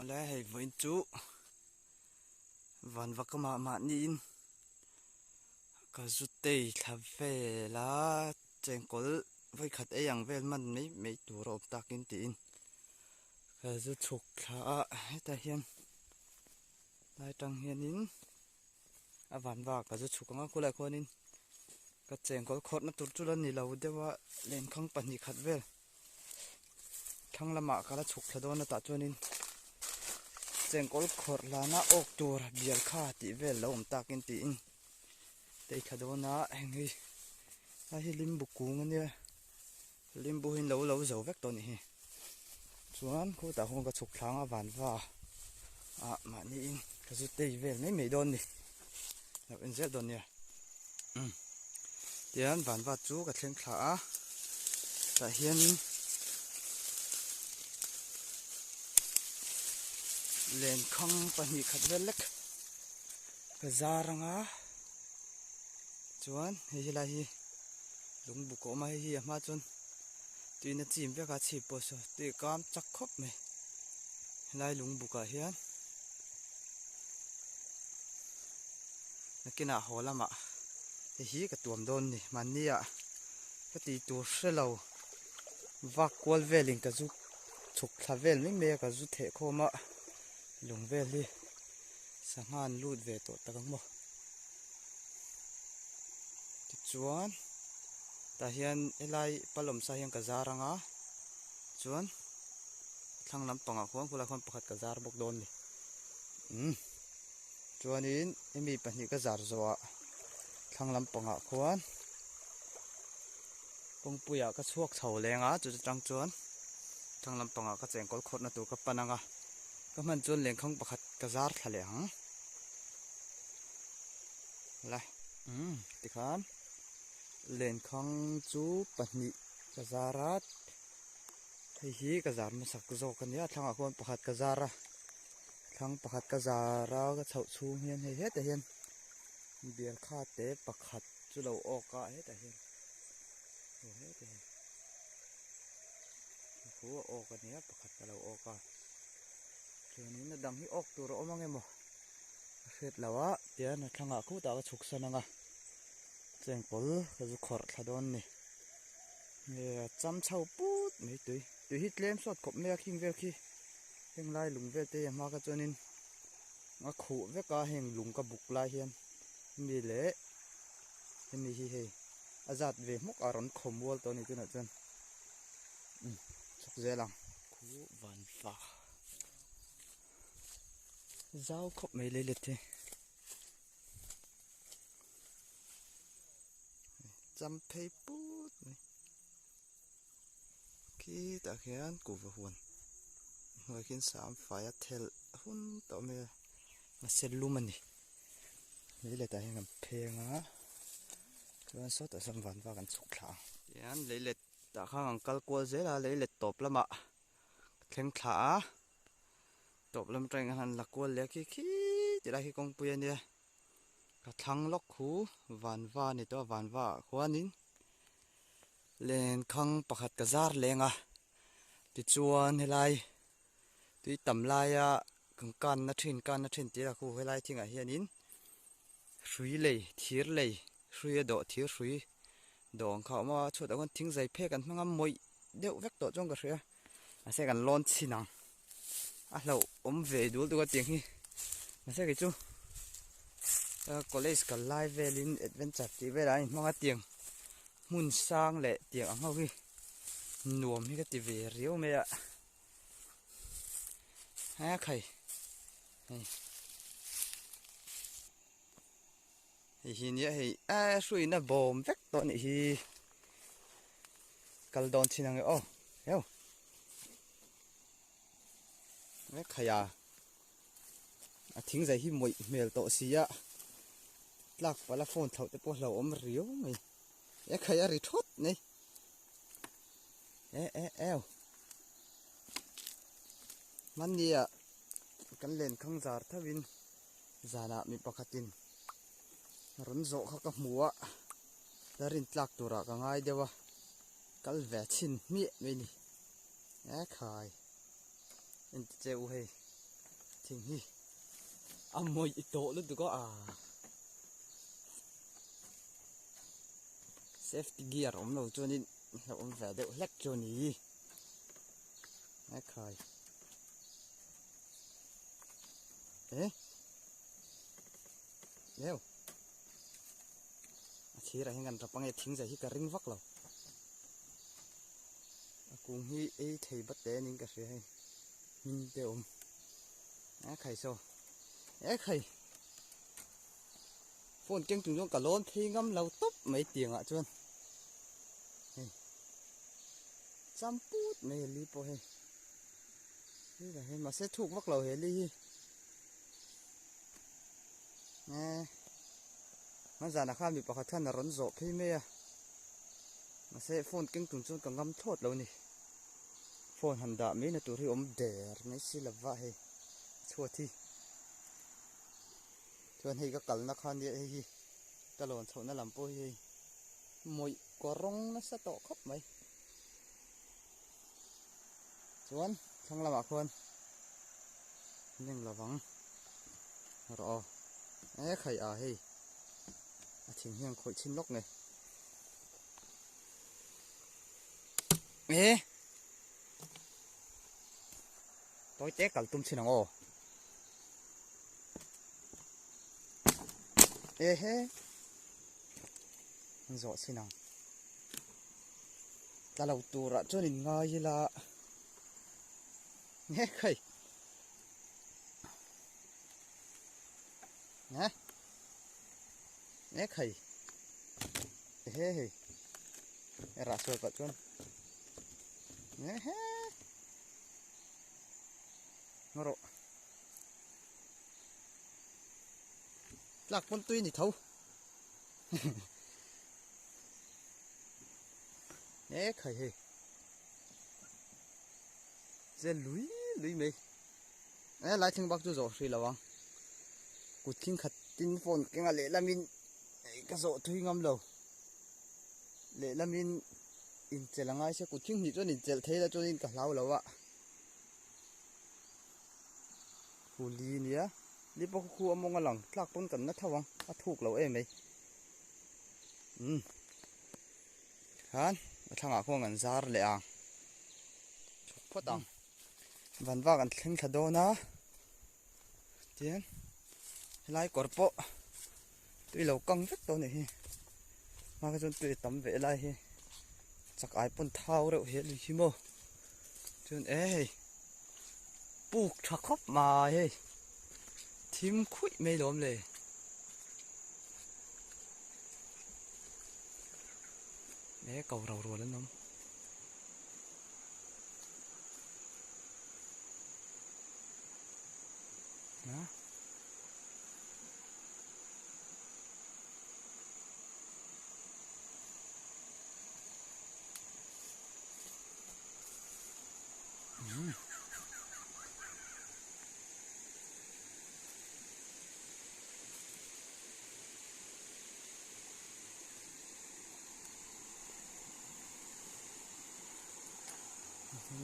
Awle hei vawiin chu vanva ka mah mahniin ka zu tei thla vel a chengkawl vawikhat ei ang vel man mai mai tur a awm takin tiin ka zu chhuk thla a hetah hian lai tang hianin a vanva ka zu chhuk ang a khulaiah khuanin ka chengkawl khawrhna tur chu la ni lo deuh a lenkhang pahnih khat vel. Thlang lamah ka la chhuk thla dawn a tah chuanin chengkawl khawrh hlana awk tur bial kha tih vel lo awm takin tiin tei thla dawn a heng hi a hi limbu kung ania limbu hi lo lo zo vek tawh a nih hi chuan khutah khuan ka chhuk thlang a vanva ah mahniin ka zu tei vel mai mai dawn a ni lo en zel dawn nia. Umm tian vanva chu ka thleng thla a tah hianin lenkhang pahnih khat vel lek ka zar anga chuan hei helai hi lungbuk a awm a hei hi a hma chuan tuina chim vek a chhip pawh saw tui a kam chak khawp mai helai lungbuk ah hian. Nakinah haw lamah hei hi ka tuam dawn ni mahniah ka tih tur hre lo vak kual velin ka zu chhuk thla vel mai mai a ka zu theh khawm a lung vel hi sangha an lut ve tawh tak ang maw tichuan tah hian helai palawm sa hian ka zar ang a chuan thlang lampangah khuan khulai khuan pakhat ka zar bawk dawn ni umm. Chuanin hemi pahnih ka zar zawhah thlang lampangah khuan kawngpuiah ka chhuak chho leng a chu chutang chuan thlang lampangah ka chengkawl khawrhna tur ka pan ang a ka hman chuan lenkhang pakhat ka zar thla leh ang la umm tikhan lenkhang chu pahnih ka zar a hei hi ka zar hmasak zawk a nia thlangah khuan pakhat ka zar a. Thlang pakhat ka zar a ka chhoh chhung hian hei hetah hian bial kha te pakhat chu lo awk a hetah hian aw hetah hian khu a awk a nia pakhat ka lo awk a chuanin a dang hi awk tur a awm ang emaw ka hriat loh a tian a thlangah khutah ka chhuk san ang a chengkawl ka zu khawrh thla dawn a ni nge a cham chho put mai tui tui hi tlem sawt khawp mai a khing vel khi. Heng lai lung vel te hi a hma kha chuanin a khuh vek a heng lung ka buk lai hian hemi leh hemi hi hei a zat ve hmawk a rawn khaw mual tawh a ni tunah chuan umm chhuk zel ang. Khu van fa zau khawp mai lei let hi cham phei put mai. Khitah khian kuhva huan hnuai khian sam fai a thelh hun tawh mai a a sen lum a ni lei letah hian kan pheng a chuan sawtah sawn vanva kan chhuk thla ang tihian lei let tah khan kan kal kual zel a lei let tawp lamah ka thleng thla a tawp lam atangin kan han la kual leh a khi khi ti lai khi kawngpui a nia ka thlang lawk khu vanva a ni tawh a vanva ah khuanin. Lenkhang pakhat ka zar leng a tichuan helai tui tam laia kan kanna thin kanna thin tih a khu helai thingah hianin hrui lei thir lei hrui a dawh thir hrui dawh ang kha a awm a chhuatah khuan thing zai phek an hmang a mawih deuh vek tawh chuan ka hria mahse kan lawn chhin ang a hlauh awm ve dul deuh a tiang hi mahse kei chu college kal lai velin adventure tih velah an inhmang a tiang. Hmun sang leh tiang ang ho hi nuam hi ka ti ve riau mai a he khai hei hei hi nia hei a hruina bawm vek tawh anih hi kal dawn chin ang e aw heu he khai a a thing zai hi mawih hmel tawh si a tlak pala phone thlauh te pawh hlauhawm riau mai e khai a ri thawt nei e e eu hmannia kan len khang zar thovin zanah mi pakhatin rawn zawh kha ka hmu a la rin tlak turah ka ngai deuh a kal ve chhin hmiah mai a ni e khai. Enti che u hei. Thing hi a mawih tawh lutuk a ah safety gear awm lo chuanin hlauhawm ve deuh hlek chu a ni ekhai eh leu a chhirah hian kan rap ange thing zai hi ka ring vak lo a kung hi ei thei bat te aniin ka hria hei. Hming te awm e khai saw e khai phone keng chung chuan ka lawn phei ngam lo tawp mai tiang ah chuan hei cham put mai heli pawh hei hei lah hian mahse thuk vak lo heli hi e hmanzan ah khan mi pakhat khan a rawn zawh phei mai a mahse phone keng chung chuan ka ngam thlawt lo a ni. Phone han dah mai na tur hi awm der mai si lo va hei a chhuat hi chuan hei ka kalna kha nia hei hi ka lawn chhohna lam pawh hi hei mawih kaw rawng nasa tawh khawp mai chuan thlang lamah khuan ning lovang rawh aw e khai a hei a thing hian khawih chhin lawk nge. E Tawi te kal tum chin ang aw. E he. An zawh chin ang. Tla lo turah chuan in ngai ila. Nge khai. Nge. Nge khai. He hei. Rah sual pah chuan Ngaw rawh tlak pawn tui ni tho e khai hei che lui lui mai e lai thleng bak chu zawh hrih lo ang kut khing khat tin phone kenga lehlamin ka zawh thui ngam lo. Lehlamin inchelh a ngai se kut thinghnih chuan inchelh thei la chuanin ka hlau lo a Huli nia li pawh khu a mawng a lang tlak pawn kan na tho ang a thuk lo em mai umm khan a thlangah khuan kan zar leh ang chhuk phawt ang vanva kan thleng thla dawn a tian helai kawr pawh tui lo kang vek tawh a nih hi hma kha chuan tui a tam ve lai hi chak ai pawn thau reuh hi a ni hi maw chuan e hei puk tha khawp mai hei thim khuih mai lawm le e ko ro rual an awm.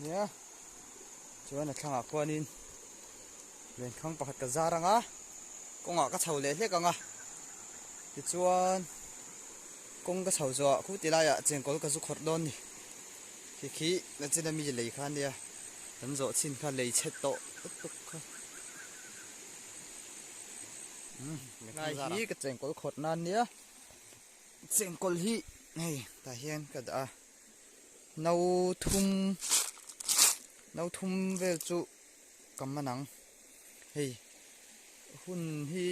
Nia chuan a thlangah khuanin lenkhang pakhat ka zar ang a kawngah ka chho leh hlek ang a tichuan kawng ka chho zawhah khu ti laiah chengkawl ka zu khawrh dawn ni khi khi nachina mi lei kha ania kan zawh chhin kha lei chhe tawh lutuk kha lai hi ka chengkawl khawrh nan nia chengkawl hi hei tah hian ka dah a. No thum no thum vel chu ka man ang hei hun hi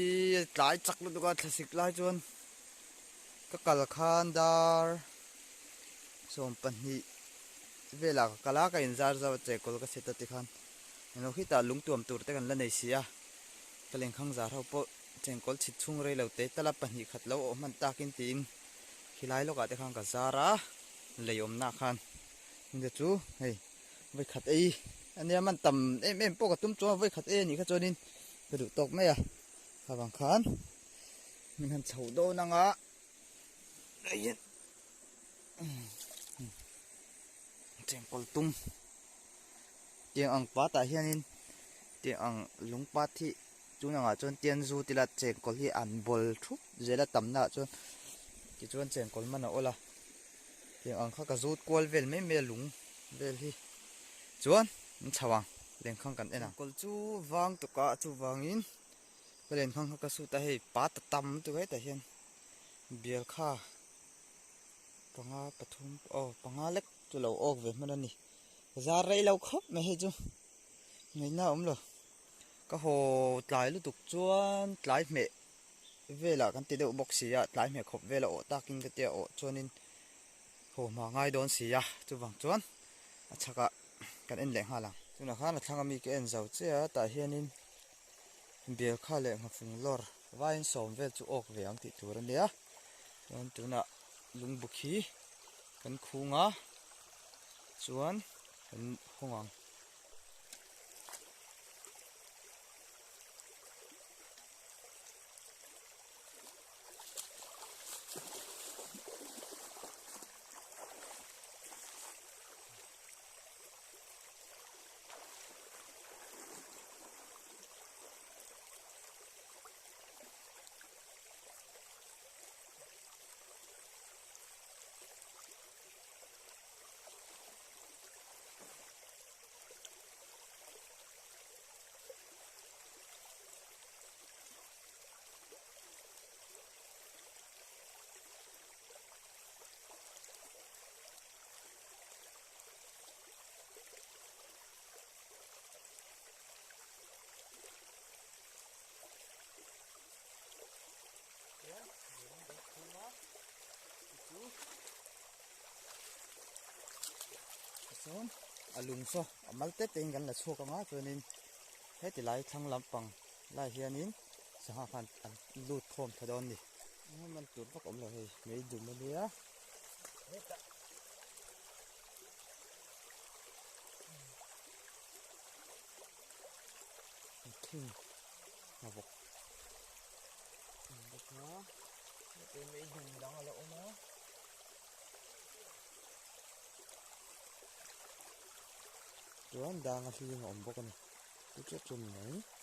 tlai chak lutuk a thlasik lai chuan ka kal khan dar 12 velah ka kal a ka inzar zau a chekawl ka set a tikhan englo khitah lungtuam tur te kan la nei si a ka lenkhang zar ho pawh chengkawl chhit chhung rei lo te tala pahnih khat lo awh hman takin tiin khilai lawkah te khan ka zar a lei awmna khan heng chu hei vawi khat ei ania man tam em em pawh ka tum chuan vawi khat ei anih kha chuanin ka duh tawk mai a avang khan min han chho dawn ang a chengkawl tum tiang ang patah hianin. Tiang ang lungpat hi tun angah chuan tian zu tila chengkawl hi an bawl thup zel a tamna ah chuan tichuan chengkawl man a awl a tiang ang kha ka zut kual vel mai mai a lung vel hi chuan an chho ang lenkhang kan en ang. Chengkawl chu vang tukah chuvangin ka lenkhang kha ka sut a hei pa ta tam lutuk hetah hian bial kha panga pathum aw panga lek chu lo awk ve hman a ni zar rei lo khawp mai hei chu. Ngaihna a awm lo. Ka haw tlai lutuk chuan tlai hmeh velah kan ti deuh bawk si a, tlai hmeh khawp vela awh takin ka tia awh chuanin haw hma ngai dawn si a, chuvang chuan a chhakah kan en leh nghal ang. Tunah khan a thlang ami ka en zo che a, tah hianin bialkha leh nghafung lawr vaiin sawm vel chu awk ve ang tih tur a nia. Chuan tunah lungbu khi kan khung a, chuan kan hawng ang. Chuan a lung saw a mal te te in kan la chhuak ang a chuanin heti lai thlang lampang lai hianin sangha khan an lut khawm tha dawn a ni. Man tur vak awm lo hei mei dum a nia hetah thing a bawk bawk a heti mei dum dang a la awm a. Chuan dang a hling a awm bawk a ni chu chu chu ni mai.